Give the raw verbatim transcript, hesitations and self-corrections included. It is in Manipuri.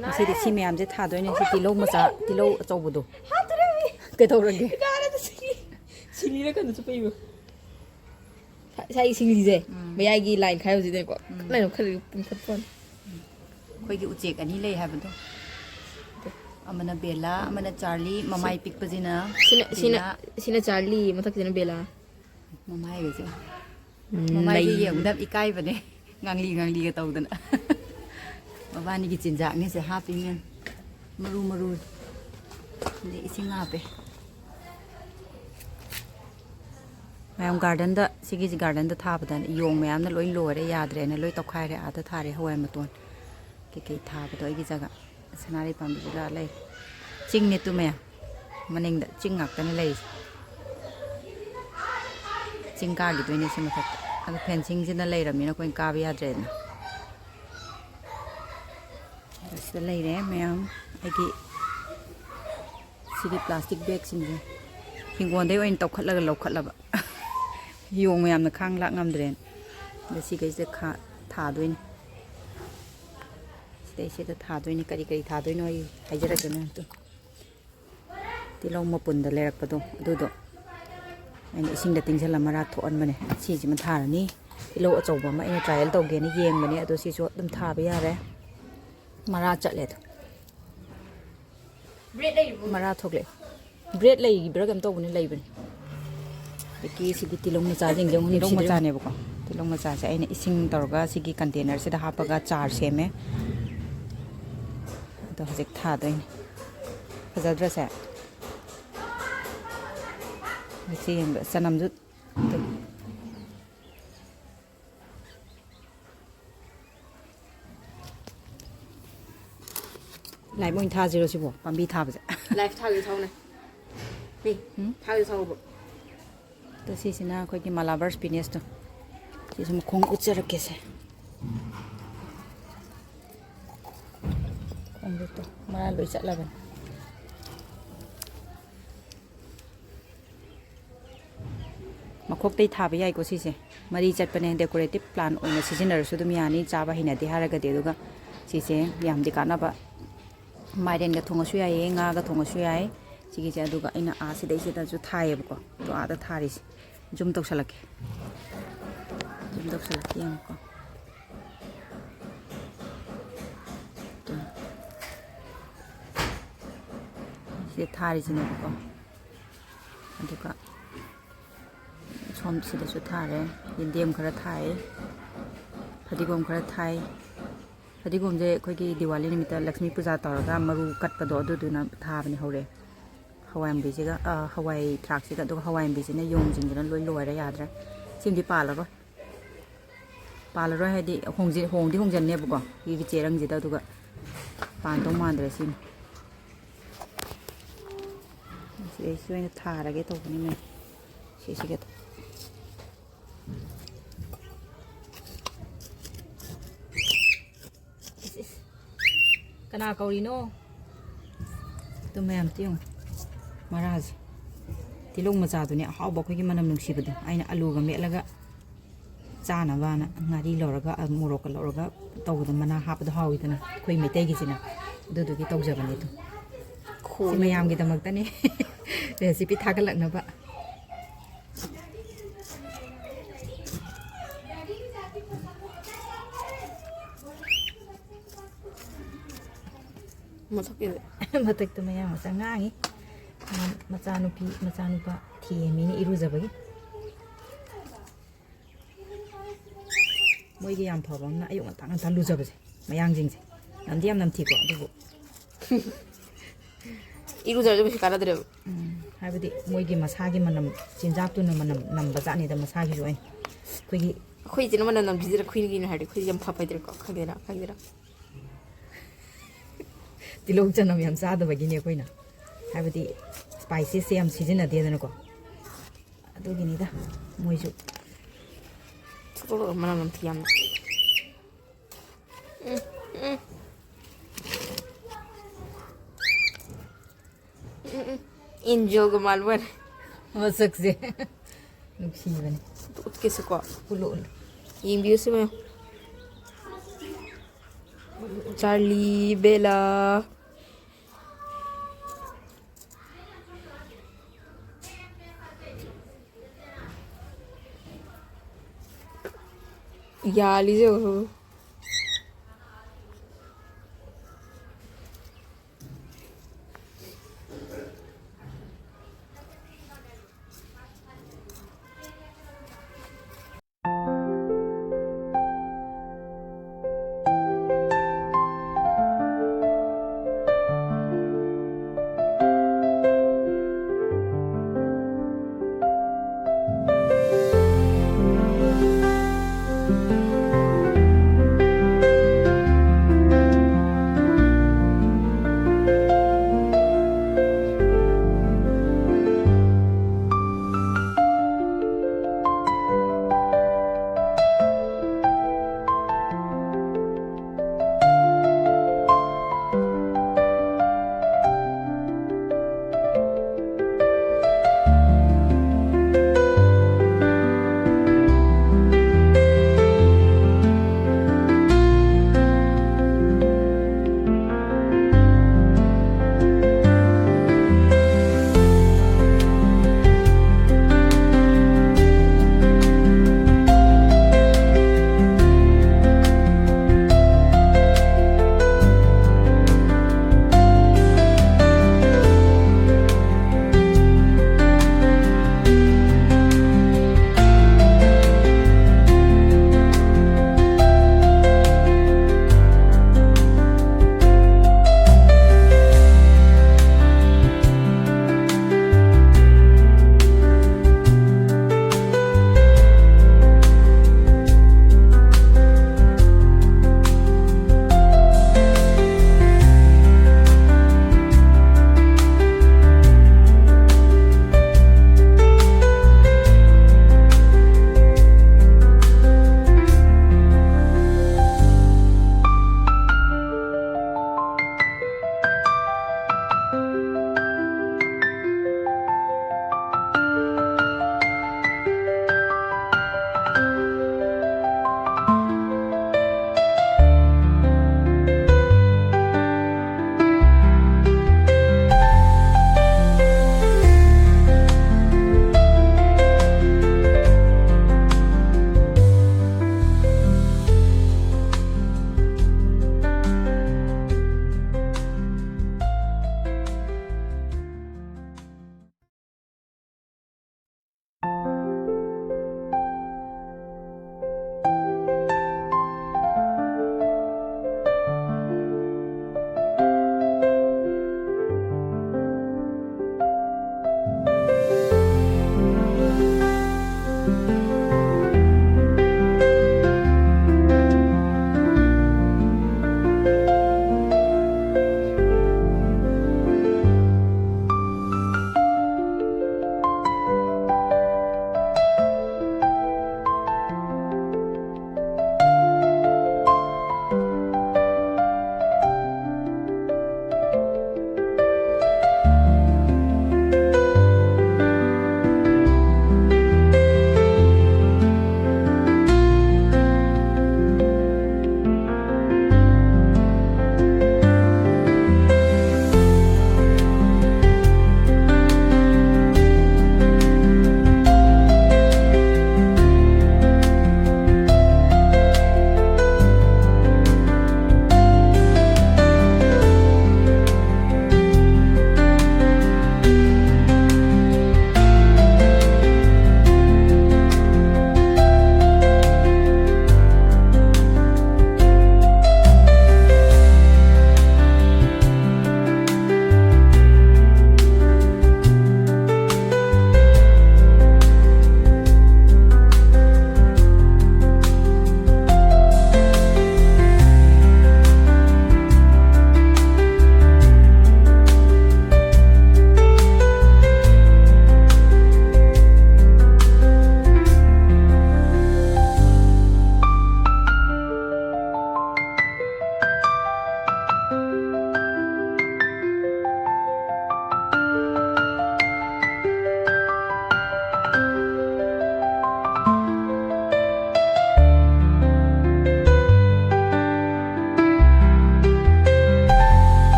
ꯉꯁꯤꯗꯤ ꯁꯤ ꯃꯌꯥꯝꯁꯦ ꯊꯥꯗꯣꯏꯅꯦ꯫ ꯁꯤ ꯇꯤꯜꯍꯧ ꯃꯆꯥ, ꯇꯤꯜꯍꯧ ꯑꯆꯧꯕꯗꯣ꯫ ꯀꯩꯗꯧꯔꯒꯦ? ꯁꯤꯂꯤꯔ ꯀꯩꯅꯣ ꯆꯨꯞꯄꯛꯏꯕ? ꯉꯁꯥꯏꯒꯤ ꯁꯤꯂꯤꯁꯦ ꯎꯝ꯫ ꯃꯌꯥꯏꯒꯤ ꯂꯥꯏꯟ ꯈꯥꯏꯕꯁꯤꯗꯅꯦꯀꯣ꯫ ꯎꯝ꯫ ꯀꯟꯅ ꯂꯧꯈꯠꯂꯒ ꯄꯨꯡꯊꯠ ꯊꯠꯄꯅꯤ꯫ ꯑꯩꯈꯣꯏꯒꯤ ꯎꯆꯦꯛ ꯑꯅꯤ ꯂꯩ ꯍꯥꯏꯕꯗꯣ꯫ ꯑꯃꯅ ꯕꯦꯂꯥ, ꯑꯃꯅ ꯆꯥꯔꯂꯤ꯫ ꯃꯃꯥꯏ ꯄꯤꯛꯄꯁꯤꯅ ꯁꯤꯅ, ꯁꯤꯅ, ꯕꯦꯂꯥ꯫ ꯁꯤꯅ ꯆꯥꯔꯂꯤ, ꯃꯊꯛꯁꯤꯅ ꯕꯦꯂꯥ꯫ ꯃꯃꯥꯏꯒꯁꯦ꯫ ꯎꯝ, ꯃꯃꯥꯏꯁꯦ ꯅꯩ꯫ ꯌꯦꯡꯕꯗ ꯌꯥꯝ ꯏꯀꯥꯏꯕꯅꯦ꯫ ꯉꯥꯡꯂꯤ ꯉꯥꯡꯂꯤꯒ ꯇꯧꯗꯅ꯫ ꯃꯕꯥꯅꯤꯒꯤ ꯆꯤꯟꯖꯥꯛꯅꯤꯁꯦ ꯍꯥꯞꯄꯤ ꯃꯌꯥꯝ꯫ ꯃꯔꯨ ꯃꯔꯨ꯫ ꯑꯗꯩ ꯏꯁꯤꯡ ꯍꯥꯞꯄꯦ꯫ ꯃꯌꯥꯝ ꯒꯥꯔꯗꯦꯟꯗ, ꯁꯤꯒꯤ ꯒꯥꯔꯗꯦꯟꯗ ꯊꯥꯕꯗꯅꯦ ꯌꯣꯡ ꯃꯌꯥꯝꯅ ꯂꯣꯏ ꯂꯣꯏꯔꯦ, ꯌꯥꯗ꯭ꯔꯦꯅ ꯂꯣꯏ ꯇꯧꯈꯥꯏꯔꯦ꯫ ꯑꯥꯗ ꯊꯥꯔꯦ ꯍꯋꯥꯏ ꯃꯇꯣꯟ ꯀꯩꯀꯩ ꯊꯥꯕꯗꯣ ꯑꯩꯒꯤ ꯖꯒꯥ꯫ ꯁꯅꯥꯔꯩ ꯄꯥꯝꯕꯤꯁꯤꯗ ꯂꯩ꯫ ꯆꯤꯡꯅꯦ ꯇꯨ ꯃꯌꯥꯝ꯫ ꯃꯅꯤꯡꯗ ꯆꯤꯡ ꯉꯥꯛꯇꯅꯦ ꯂꯩꯔꯤꯁꯦ꯫ ꯆꯤꯡ ꯀꯥꯈꯤꯗꯣꯏꯅꯦ ꯁꯤ ꯃꯊꯛꯇ꯫ ꯑꯗꯣ ꯐꯦꯟꯁꯤꯡꯁꯤꯅ ꯂꯩꯔꯕꯅꯤꯅ ꯑꯩꯈꯣꯏꯅ ꯀꯥꯕ ꯌꯥꯗ꯭ꯔꯦꯗꯅ꯫ ꯑꯗꯣ ꯁꯤꯗ ꯂꯩꯔꯦ ꯃꯌꯥꯝ꯫ ꯑꯩꯒꯤ ꯁꯤꯒꯤ ꯄ꯭ꯂꯥꯁꯇꯤꯛ ꯕꯦꯒꯁꯤꯡꯁꯦ ꯍꯤꯡꯒꯣꯜꯗꯩ ꯑꯣꯏꯅ ꯇꯧꯈꯠꯂꯒ ꯂꯧꯈꯠꯂꯕ꯫ ꯌꯣꯡ ꯃꯌꯥꯝꯅ ꯈꯥꯡ ꯂꯥꯛ ꯉꯝꯗ꯭ꯔꯦꯅ꯫ ꯑꯗ ꯁꯤꯈꯩꯁꯤꯗ ꯈꯥ-, ꯊꯥꯗꯣꯏꯅꯤ꯫ ꯁꯤꯗꯩꯁꯤꯗ ꯊꯥꯗꯣꯏꯅꯤ꯫ ꯀꯔꯤ ꯀꯔꯤ ꯊꯥꯗꯣꯏꯅꯣ ꯑꯩ ꯍꯥꯏꯖꯔꯛꯀꯦ ꯃꯌꯥꯝ꯫ ꯇꯨ꯫ ꯇꯤꯜꯍꯧ ꯃꯄꯨꯟꯗ ꯂꯩꯔꯛꯄꯗꯣ ꯑꯗꯨꯗꯣ ꯑꯩꯅ ꯏꯁꯤꯡꯗ ꯇꯤꯡꯁꯤꯜꯂ ꯃꯔꯥ ꯊꯣꯛꯍꯟꯕꯅꯦ꯫ ꯁꯤꯁꯤꯃ ꯊꯥꯔꯅꯤ꯫ ꯇꯤꯜꯍꯧ ꯑꯆꯧꯕ ꯑꯃ ꯑꯩꯅ trial ꯇꯧꯒꯦꯅ ꯌꯦꯡꯕꯅꯦ, ꯑꯗꯣ ꯁꯤꯁꯨ ꯑꯗꯨꯝ ꯊꯥꯕ ꯌꯥꯔꯦ꯫ ꯃꯔꯥ ꯆꯠꯂꯦ ꯑꯗꯣ꯫ ꯕ꯭ꯔꯦꯗ ꯂꯩꯔꯤꯕꯣ? ꯃꯔꯥ ꯊꯣꯛꯂꯛꯑꯦ꯫ ꯕ꯭ꯔꯦꯗ ꯂꯩꯕ꯭ꯔꯥ ꯀꯩꯅꯣ ꯇꯧꯕꯅꯦ, ꯂꯩꯕꯅꯦ꯫ ꯑꯗꯒꯤ ꯁꯤꯗꯤ ꯇꯤꯜꯍꯧ ꯃꯆꯥꯁꯤꯡꯁꯦ ꯑꯃꯨꯛ ꯇꯤꯜꯍꯧ ꯅꯨꯡꯁꯤꯗ꯭ꯔꯦ꯫ ꯃꯆꯥꯅꯦꯕꯀꯣ꯫ ꯇꯤꯜꯍꯧ ꯃꯆꯥꯁꯦ ꯑꯩꯅ ꯏꯁꯤꯡ ꯇꯧꯔꯒ ꯁꯤꯒꯤ containerꯁꯤꯗ ꯍꯥꯞꯄꯒ ꯆꯥꯔ ꯁꯦꯝꯃꯦ꯫ ꯑꯗꯣ ꯍꯧꯖꯤꯛ ꯊꯥꯗꯣꯏꯅꯦ꯫ ꯐꯖꯗ꯭ꯔꯁꯦ? ꯃꯁꯤ ꯌꯦꯡꯕ ꯆꯅꯝꯁꯨ ꯑꯗꯨꯝ꯫ ꯂꯥꯏꯞ ꯑꯣꯏꯅ ꯊꯥꯁꯤꯔꯣ ꯁꯤꯕꯣ, ꯄꯥꯝꯕꯤ ꯊꯥꯕꯁꯦ? ꯂꯥꯏꯞ ꯊꯥꯒꯦ ꯊꯥꯎꯅꯦ꯫ ꯃꯤ, ꯎꯝ? ꯊꯥꯒꯦ ꯊꯥꯎꯕ꯫ ꯑꯗꯣ ꯁꯤꯁꯤꯅ ꯑꯩꯈꯣꯏꯒꯤ ꯃꯂꯥꯕꯥꯔ ꯁ꯭ꯄꯤꯅꯦꯁꯇꯣ꯫ ꯁꯤꯁꯨ ꯃꯈꯣꯡ ꯎꯠꯆꯔꯛꯀꯦꯁꯦ꯫ ꯈꯣꯡꯗꯨ ꯇꯣ, ꯃꯔꯥ ꯂꯣꯏ ꯆꯠꯂꯕꯅꯤ꯫ ꯈꯣꯛꯇꯩ ꯊꯥꯕ ꯌꯥꯏꯀꯣ ꯁꯤꯁꯦ꯫ ꯃꯔꯤ ꯆꯠꯄꯅꯦ, decorative plant ꯑꯣꯏꯅ ꯁꯤꯖꯤꯟꯅꯔꯁꯨ ꯑꯗꯨꯝ ꯌꯥꯅꯤ, ꯆꯥꯕ ꯍꯩꯅꯗꯦ ꯍꯥꯏꯔꯒꯗꯤ꯫ ꯑꯗꯨꯒ ꯁꯤꯁꯦ ꯌꯥꯝꯗꯤ ꯀꯥꯟꯅꯕ, ꯃꯥꯏꯔꯦꯟꯒ ꯊꯣꯡꯉꯁꯨ ꯌꯥꯏꯌꯦ, ꯉꯥꯒ ꯊꯣꯡꯉꯁꯨ ꯌꯥꯏ꯫ ꯁꯤꯒꯤꯁꯦ꯫ ꯑꯗꯨꯒ ꯑꯩꯅ ꯑꯥ ꯁꯤꯗꯩꯁꯤꯗꯁꯨ ꯊꯥꯏꯌꯦꯕꯀꯣ, ꯑꯗꯣ ꯑꯥꯗ ꯊꯥꯔꯤꯁꯦ꯫ Zoom ꯇꯧꯁꯜꯂꯛꯀꯦ, zoom ꯇꯧꯁꯜꯂꯛꯀꯦ, ꯌꯦꯡꯉꯨꯀꯣ꯫ ꯁꯤꯗ ꯊꯥꯔꯤꯁꯤꯅꯦꯕꯀꯣ꯫ ꯑꯗꯨꯒ ꯁꯣꯝ ꯁꯤꯗꯁꯨ ꯊꯥꯔꯦ꯫ ꯌꯦꯟꯗꯦꯝ ꯈꯔ ꯊꯥꯏ, ꯐꯗꯤꯒꯣꯝ ꯈꯔ ꯊꯥꯏ꯫ ꯐꯗꯤꯒꯣꯝꯁꯦ ꯑꯩꯈꯣꯏꯒꯤ ꯗꯤꯋꯥꯂꯤ ꯅꯨꯃꯤꯠꯇ ꯂꯛꯁꯃꯤ ꯄꯨꯖꯥ ꯇꯧꯔꯒ ꯃꯔꯨ ꯀꯠꯄꯗꯣ, ꯑꯗꯨꯗꯨꯅ ꯊꯥꯕꯅꯤ꯫ ꯍꯧꯔꯦ ꯍꯋꯥꯏ ꯑꯃꯨꯕꯤꯁꯤꯒ, ꯑ, ꯍꯋꯥꯏ ꯊ꯭ꯔꯥꯛꯁꯤꯒ꯫ ꯑꯗꯨꯒ ꯍꯋꯥꯏ ꯑꯃꯨꯕꯤꯁꯤꯅ ꯌꯣꯡꯁꯤꯡꯁꯤꯅ ꯂꯣꯏ ꯂꯣꯏꯔꯦ, ꯌꯥꯗ꯭ꯔꯦ꯫ ꯁꯤꯃꯗꯤ ꯄꯥꯜꯂꯔꯣꯏ, ꯄꯥꯜꯂꯔꯣꯏ ꯍꯥꯏꯗꯤ ꯍꯣꯡꯖꯤ-, ꯍꯣꯡꯗꯤ ꯍꯣꯡꯖꯟꯅꯦꯕꯀꯣ ꯁꯤꯒꯤ ꯆꯦꯔꯪꯁꯤꯗ, ꯑꯗꯨꯒ ꯄꯥꯟꯗꯧ ꯃꯥꯟꯗ꯭ꯔꯦ ꯁꯤꯃ꯫ ꯁꯤꯗꯩꯁꯤꯗ ꯑꯣꯏꯅ ꯊꯥꯔꯒꯦ ꯇꯧꯕꯅꯤ ꯃꯌꯥꯝ꯫ ꯁꯤꯁꯤꯒ꯫ ꯏꯁ, ꯏꯁ꯫ ꯀꯅꯥ ꯀꯧꯔꯤꯅꯣ? ꯑꯗꯨ ꯃꯌꯥꯝ ꯇꯨ ꯌꯦꯡꯉꯨ꯫ ꯃꯔꯥꯁꯦ꯫ ꯇꯤꯜꯍꯧ ꯃꯆꯥꯗꯨꯅꯦ ꯑꯍꯥꯎꯕ ꯑꯩꯈꯣꯏꯒꯤ ꯃꯅꯝ ꯅꯨꯡꯁꯤꯕꯗꯣ꯫ ꯑꯩꯅ ꯑꯂꯨꯒ ꯃꯦꯠꯂꯒ ꯆꯥꯅꯕꯅ ꯉꯥꯔꯤ ꯂꯧꯔꯒ, ꯑ, ꯃꯣꯔꯣꯛꯀ ꯂꯧꯔꯒ ꯇꯧꯕꯗ ꯃꯅꯥ ꯍꯥꯞꯄꯗꯣ ꯍꯥꯎꯋꯤꯗꯅ, ꯑꯩꯈꯣꯏ ꯃꯩꯇꯩꯒꯤꯁꯤꯅ꯫ ꯑꯗꯨꯗꯨꯒꯤ ꯇꯧꯖꯕꯅꯦ ꯑꯗꯨ꯫ ꯁꯤ ꯈꯣꯡꯉꯦ꯫ ꯃꯌꯥꯝꯒꯤꯗꯃꯛꯇꯅꯦ꯫ Recipe ꯊꯥꯒꯠꯂꯛꯅꯕ꯫ ꯃꯊꯛꯀꯤꯗꯤ꯫ ꯃꯊꯛꯇ ꯃꯌꯥꯡ ꯃꯆꯥ ꯉꯥꯡꯉꯤ꯫ ꯃꯆꯥꯅꯨꯄꯤ, ꯃꯆꯥꯅꯨꯄꯥ ꯊꯦꯝꯃꯤꯅ ꯏꯔꯨꯖꯕꯒꯤ꯫ ꯃꯣꯏꯒꯤ ꯌꯥꯝ ꯐꯕ ꯑꯃꯅ ꯑꯌꯨꯛ ꯉꯟꯇꯥ ꯉꯟꯇꯥ ꯂꯨꯖꯕꯁꯦ, ꯃꯌꯥꯡꯁꯤꯡꯁꯦ꯫ ꯅꯝꯗꯤ ꯌꯥꯝ ꯅꯝꯊꯤꯀꯣ, ꯑꯗꯨꯕꯨ꯫ ꯏꯔꯨꯖꯔꯁꯨ ꯀꯩꯁꯨ ꯀꯥꯟꯅꯗ꯭ꯔꯦꯕ꯫ ꯎꯝ, ꯍꯥꯏꯕꯗꯤ ꯃꯣꯏꯒꯤ ꯃꯁꯥꯒꯤ ꯃꯅꯝ, ꯆꯤꯟꯖꯥꯛꯇꯨꯅ ꯃꯅꯝ ꯅꯝꯕ ꯖꯥꯠꯅꯤꯗ, ꯃꯁꯥꯒꯤꯁꯨ ꯑꯣꯏꯅ꯫ ꯑꯩꯈꯣꯏꯒꯤ ꯑꯩꯈꯣꯏ ꯏꯆꯤꯟ ꯃꯅꯝ ꯅꯝꯊꯤꯗ꯭ꯔꯥ, ꯑꯩꯈꯣꯏꯅ ꯀꯩꯅꯣ ꯍꯥꯏꯔꯗꯤ ꯑꯩꯈꯣꯏꯁꯦ ꯌꯥꯝ ꯐꯕ ꯍꯥꯏꯗꯣꯏꯔꯥ, ꯈꯪꯗꯦꯔꯥ, ꯈꯪꯗꯦꯔꯥ꯫ ꯇꯤꯜꯍꯧ ꯆꯅꯝ ꯌꯥꯝ ꯆꯥꯗꯕꯒꯤꯅꯦ ꯑꯩꯈꯣꯏꯅ, ꯍꯥꯏꯕꯗꯤ spices ꯁꯦ ꯌꯥꯝ ꯁꯤꯖꯤꯟꯅꯗꯦꯗꯅꯀꯣ, ꯑꯗꯨꯒꯤꯅꯤꯗ꯫ ꯃꯣꯏꯁꯨ ꯊꯨꯞꯄꯒ ꯃꯅꯝ ꯅꯝꯊꯤ ꯌꯥꯝꯅ꯫ ꯎꯝ, ꯎꯝ꯫ ꯎꯝ, ꯎꯝ꯫ ꯑꯦꯟꯖꯦꯜꯒ ꯃꯥꯜꯂꯨꯕꯅꯦ꯫ ꯃꯁꯛꯁꯦ꯫ ꯅꯨꯡꯁꯤꯕꯅꯤ꯫ ꯎꯠꯀꯦꯁꯦꯀꯣ꯫ ꯎꯠꯂꯨ, ꯎꯠꯂꯨ꯫ ꯌꯦꯡꯕꯤꯌꯨꯁꯤ ꯃꯌꯥꯝ꯫ ꯆꯥꯔꯂꯤ, ꯕꯦꯂꯥ꯫ ꯌꯥꯜꯂꯤꯁꯦ ꯌꯦꯡꯉꯨ꯫